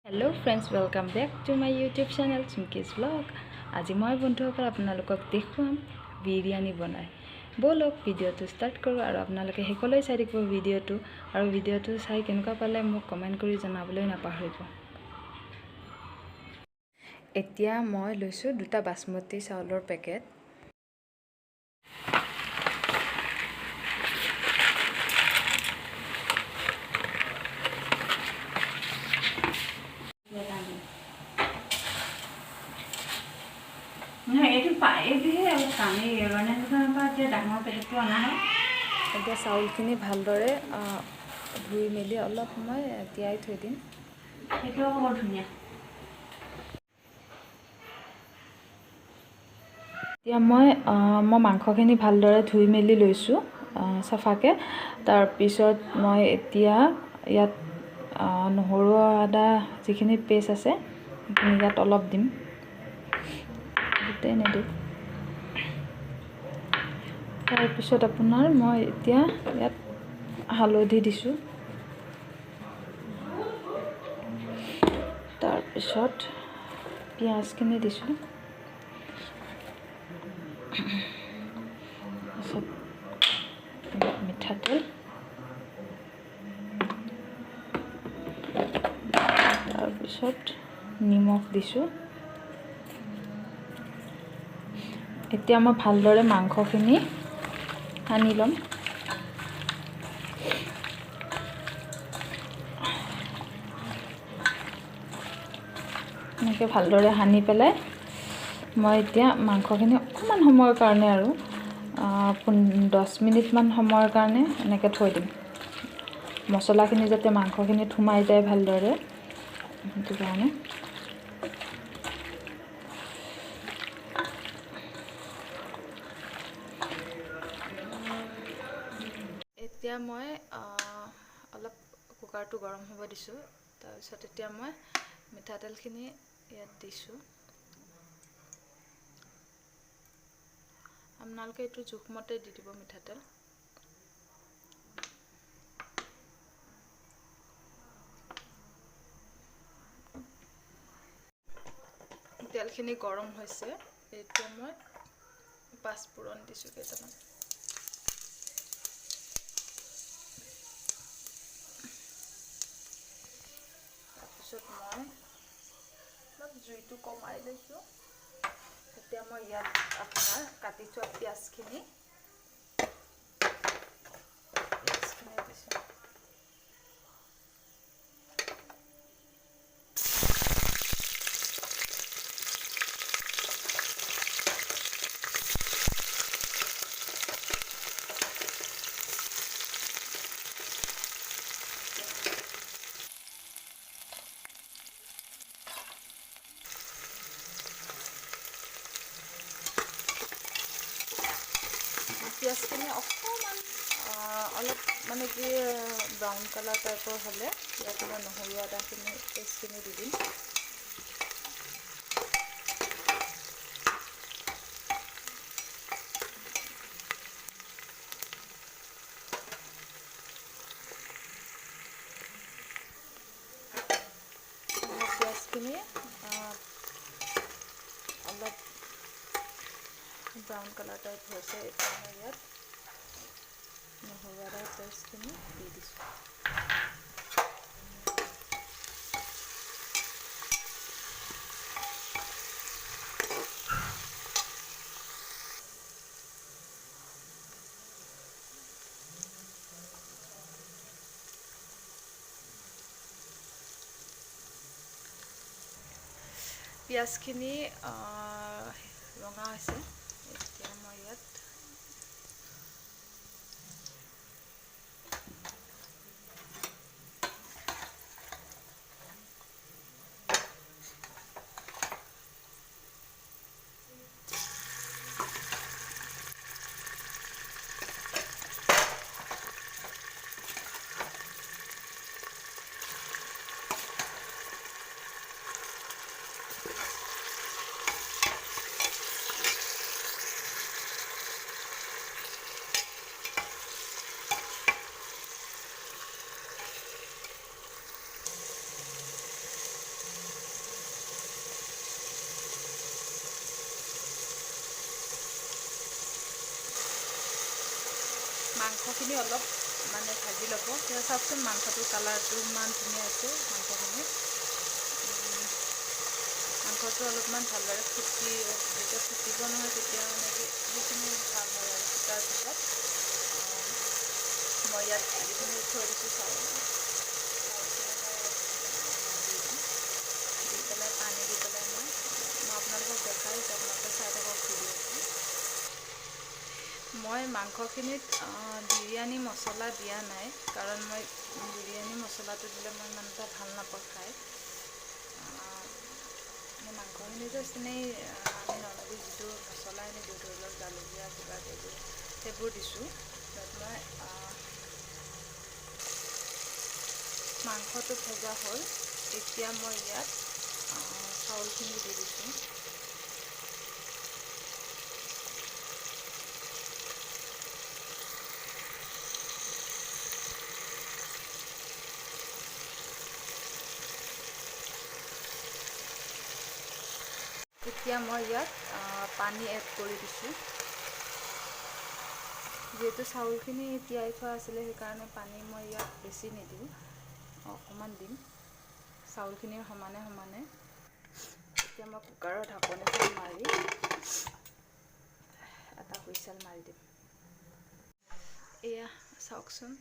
Hello friends, welcome back to my YouTube channel Chumki's vlog. আজি মই বন্ধুসকল আপোনালোকক দেখুৱাম বিৰিয়ানী বনাই। ব'লক ভিডিঅ'টো ষ্টাৰ্ট কৰোঁ আৰু আপোনালোকে শেষলৈ চাই থাকিব ভিডিঅ'টো আৰু ভিডিঅ'টো চাই কেনেকুৱা পালে মোক কমেণ্ট কৰি জনাবলৈ নাপাহৰিব। এতিয়া মই লৈছোঁ দুটা বাচমতি চাউলৰ পেকেট। নহয়, এইটো এইটোহে অলপ টানেই। ৰনেন দোকানৰ পৰা এতিয়া ডাঙৰ পেকেটটো অনা হয়। এতিয়া চাউলখিনি ভালদৰে ধুই মেলি অলপ সময় তিয়াই থৈ দিম। সেইটো আকৌ বৰ ধুনীয়া। এতিয়া মই মাংসখিনি ভালদৰে ধুই মেলি লৈছোঁ চাফাকৈ। তাৰপিছত মই এতিয়া ইয়াত নহৰু আদা যিখিনি পেষ্ট আছে সেইখিনি ইয়াত অলপ দিম, গোটেই নিদিওঁ। তাৰপিছত আপোনাৰ মই এতিয়া ইয়াত হালধি দিছোঁ, তাৰপিছত পিঁয়াজখিনি দিছোঁ, তাৰপিছত মিঠাতেল, তাৰপিছত নিমখ দিছোঁ। এতিয়া মই ভালদৰে মাংসখিনি সানি ল'ম। এনেকৈ ভালদৰে সানি পেলাই মই এতিয়া মাংসখিনি অকণমান সময়ৰ কাৰণে আৰু 10 মিনিটমান সময়ৰ কাৰণে এনেকৈ থৈ দিম, মছলাখিনি যাতে মাংসখিনিত সোমাই যায় ভালদৰে, সেইটো কাৰণে। এতিয়া মই অলপ কুকাৰটো গৰম হ'ব দিছোঁ। তাৰপিছত এতিয়া মই মিঠাতেলখিনি ইয়াত দিছোঁ। আপোনালোকে এইটো জোখমতে দি দিব মিঠাতেল। তেলখিনি গৰম হৈছে। এতিয়া মই পাঁচফোৰণ দিছোঁ কেইটামান। তাৰপিছত মই অলপ জুইটো কমাই লৈছোঁ। এতিয়া মই ইয়াত আপোনাৰ কাটি থোৱা পিঁয়াজখিনি দিছোঁ। পিঁয়াজখিনি অকণমান অলপ মানে কি ব্ৰাউন কালাৰ টাইপৰ হ'লে ইয়াত মই নহৰু আদাখিনি পেষ্টখিনি দি দিম। পিঁয়াজখিনি অলপ ব্ৰাউন কালাৰ টাইপ হৈছে। এতিয়া মই ইয়াত নহৰু আদা পেষ্টখিনি দি দিছোঁ। পিঁয়াজখিনি ৰঙা হৈছে। এতিয়া মই ইয়াত মাংসখিনি অলপ মানে ভাজি ল'ব। চাওকচোন মাংসটোৰ কালাৰটো ইমান ধুনীয়া হৈছে। মাংসটো অলপমান ভালদৰে ফুটি যেতিয়া ফুটিব নহয় তেতিয়া মানে কি সেইখিনি ভাল হয়। আৰু ফুটাৰ পিছত মই ইয়াত যিখিনি থৈ দিছোঁ চাউল, চাউলখিনি মই দি দিম। দি পেলাই পানী দি পেলাই মই আপোনালোকক দেখাই আপোনালোকে চাই থাকক ভিডিঅ'টো। মই মাংসখিনিত বিৰিয়ানী মছলা দিয়া নাই, কাৰণ মই বিৰিয়ানী মছলাটো দিলে মই ইমান এটা ভাল নাপাওঁ খাই। মাংসখিনি জাষ্ট এনেই আমি নৰ্মেলি যিটো মছলা এনেই দিওঁ, ধৰি লওক জালুকীয়া কিবা এইবোৰ সেইবোৰ দিছোঁ। তাত মই মাংসটো ভজা হ'ল, এতিয়া মই ইয়াত চাউলখিনি দি দিছোঁ। এতিয়া মই ইয়াত পানী এড কৰি দিছোঁ। যিহেতু চাউলখিনি তিয়াই থোৱা আছিলে সেইকাৰণে পানী মই ইয়াত বেছি নিদিওঁ, অকণমান দিম চাউলখিনিৰ সমানে সমানে। এতিয়া মই কুকাৰৰ ঢাকনিখন মাৰি এটা হুইচেল মাৰি দিম। এয়া চাওকচোন,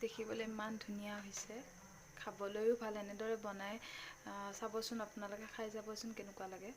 দেখিবলৈ ইমান ধুনীয়া হৈছে, খাবলৈও ভাল। এনেদৰে বনাই চাবচোন, আপোনালোকে খাই যাবচোন কেনেকুৱা লাগে।